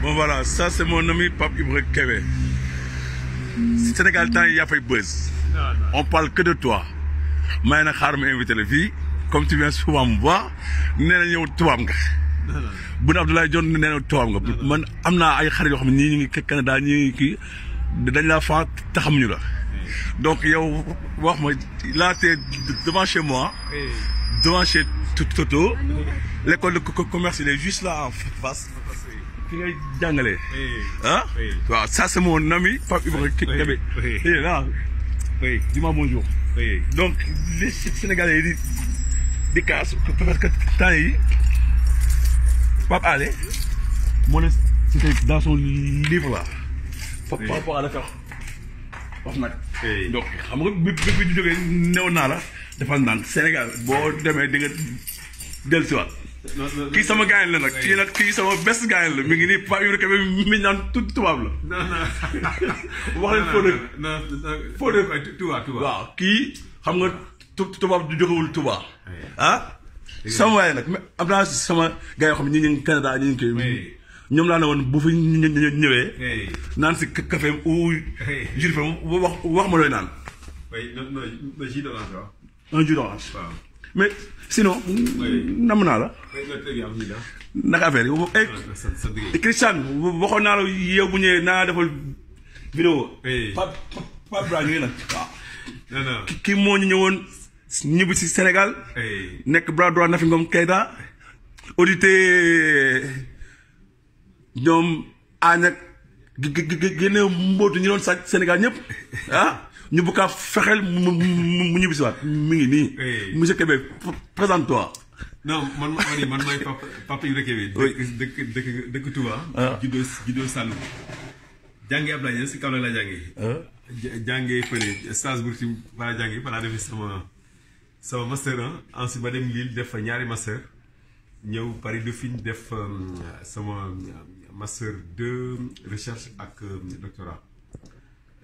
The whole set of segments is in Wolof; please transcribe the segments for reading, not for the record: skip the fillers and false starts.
Bon voilà, ça c'est mon ami Pape Ibra Kébé. Sénégal temps il y a fait buzz. On parle que de toi. Mais nag xaar ma invité la fii comme tu viens souvent me voir nee na ñëw tubaab nga. Boun Abdallah Dionne nee na tubaab nga. Man am naa ay xarit yoo xam ne ñii ñu ngi Canada ñii ngi kii dañ laa faa taxamuñu la. Donc yow wax ma là t'es devant chez moi. Devant chez Toto. L'école de commerce il est juste là en face. Fi ngay jàngalee. Ah waaw ça c'est mon ami Pape Ibra Kébé. Il est là. Oui, dis-moi bonjour. Oui. Donc les Sénégalais di casse parce que temps yi Pape Alé moo ne c'était dans son livre là. Par rapport à l'affaire wax nag. Donc xam nga bi di jógee néew naa la defal naan Sénégal boo demee di nga dellusiwaat. Kii sama gaañ la nag kii sama best gaañ la mi ngi nii Pape Ibra Kébé mi naan tubaab la. wax leen foo dëkk. foo dëkk tubaab. waaw kii xam nga tubaab du jógewul tubaab. ah sama waaye nag am naa sama gars yoo xam ne ñi ngi Canada ñi ngi koy ñoom laa ne woon bu fi ñëwee. naan si café ou jus de wax ma looy naan. un jus d'orange. Mais sinon, nam naa la. naka affaire yi. Christian waxoon naa la yow bu ñëwee naa defal vidéo. Pape Bra ñu ngi nag waaw. kii moo ñu ñëwoon ñibbi si Sénégal. nekk bras droit Nafi Ngom Keïta. audité ñoom ànd ak génne mbootu ñu doon sàcc Sénégal ñëpp ah. ñu bëgg a fexeel mu ñibbi si waat mi ngi nii. monsieur Kébé présente-toi. non man maay Pape Ibra Kébé. dëkk Touba. juddoo Saloum. jàngee Abdoulaye Niass si Kaolack laa jàngee. jàngee fële Strasbourg ci balaa jàngee balaa defee sama master 1 ensuite ba dem Lille def fa ñaari master ñëw Paris Dauphine def sama master 2 recherche ak doctorat.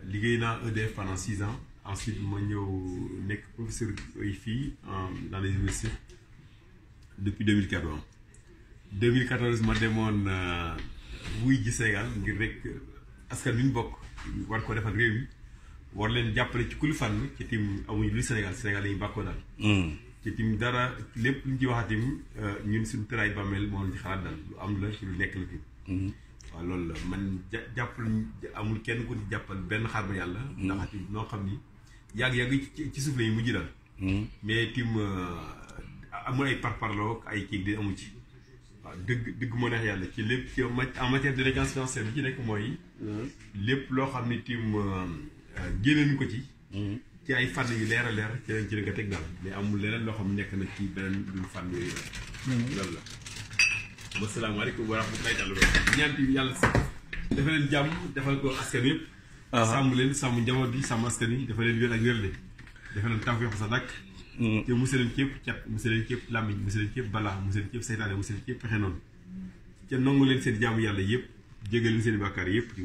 liggéey naa EDF pendant 6 ans ensuite ma ñëw nekk professeur fii dans les universités depuis 2014. 2014 ma demoon wuy ji Sénégal ngir rek askan wi ñu bokk war ko defal réew mi war leen jàppale ci kulu fànn ci tim amuñu lu Sénégal la ñuy bàkkoo daal. ci tim dara lépp lu ñu ci waxatim ñun suñu tëraay bàmmeel moo ci xalaat daal lu am la ci lu nekk la fi. waaw loolu la man jàppal amul kenn ku jàppal benn xarma yàlla. ndax noo xam ni yàgg-yàgg ci suuf la ñu mujj daal. mais tim amul ay parparloo ay kii di amu ci. waaw dëgg moo neex yàlla ci lépp ci en matière de délinquance financière bi ci nekk mooy. lépp loo xam ni tim génne ko ci. ci ay fànn yu leer a leer ci lañ ci nga teg daal mais amul leneen loo xam nekk na ci beneen du fànn yooyu loolu la. asalaamaaleykum wa rahmatulahi taala ñaan bi yàlla dafa leen jàmm defal ko askan yëpp. sàmm leen sàmm njaboot bi sàmm askan yi dafa leen wér ak wérle dafa leen tawfeex sa dakk te musal leen képp cat musal leen képp làmmiñ musal leen képp balaa musal leen képp seytaane musal leen képp pexe noonu ca nangu leen seen jàmm yàlla yëpp jégal leen seen i bàkkaar yëpp ci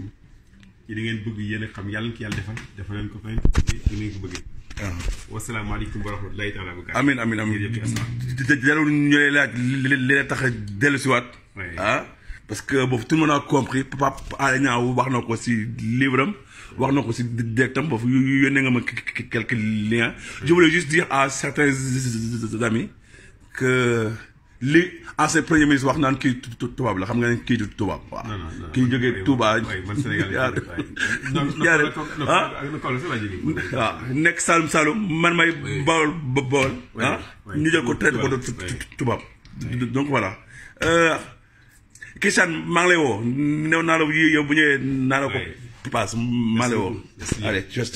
li ngeen bëgg yéen a xam yàlla na ko yàlla defal leen ko fay ak ngeen ko bëggee. wasalaamaaleykum wa rahmatulahi taala wa amiin jarul ñu lay laaj li tax a dellusiwaat. ah parce que boobu tout le monde a compris Pape Alé Niang wax na ko si livre am wax na ko si directam boobu yónnee nga ma quelques liens. Je voulais juste dire à certains amis que li ancien premier ministre wax naan kii tubaab la xam nga ne kii du tubaab. waaw kii jógee Touba. waaw nekk Saloum man may Bawol ah ñu jël ko traité ko tubaab. donc voilà Christian maa ngi lay woo néew naa la yow bu ñëwee naa la ko passe maa ngi lay woo. allez just